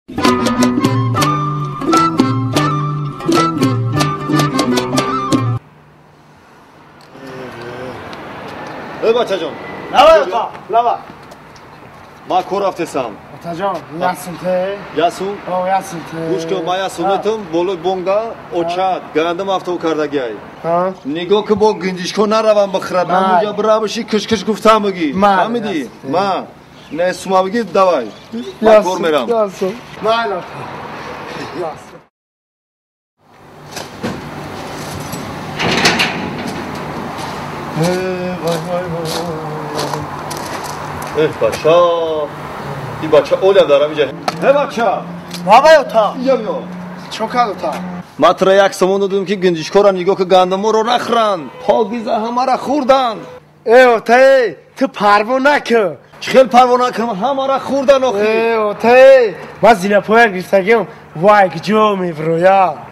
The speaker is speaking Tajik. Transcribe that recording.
Э бачаҷон. Лава ята, лава. Ма кор рафтесам. Отаҷон, ясунте. Ясун? О, ясунте. Гӯш кун, ма ясунетам болои бонга очад, гандум афтов кардагиай. Нигоҳ ки бо гиндишко наравам бихӯрад. Ҳамунҷа бирабиши киш-киш гуфтам бигӣ. Фаҳмидӣ? Ма не сума бигӣ, давай. Ма кор мерам. Ясун. Майла. Ясун. Вай вай вай. Э бача. И бача оля дарам иҷа. Э бача. Баба ёта. Иҷа биё. Чо кард ота? Ма тура як сомон додам ки гинҷишкора нигоҳ ки гандуморо нахӯранд. Покиза ҳамара хӯрданд. Э ота, э, ту парво накун. Чӣ хел парво накунам? Ҳамара хӯрдан охи. Э ота, э, ман зинапоя гирифтагиам. Вай, куҷо мебироя?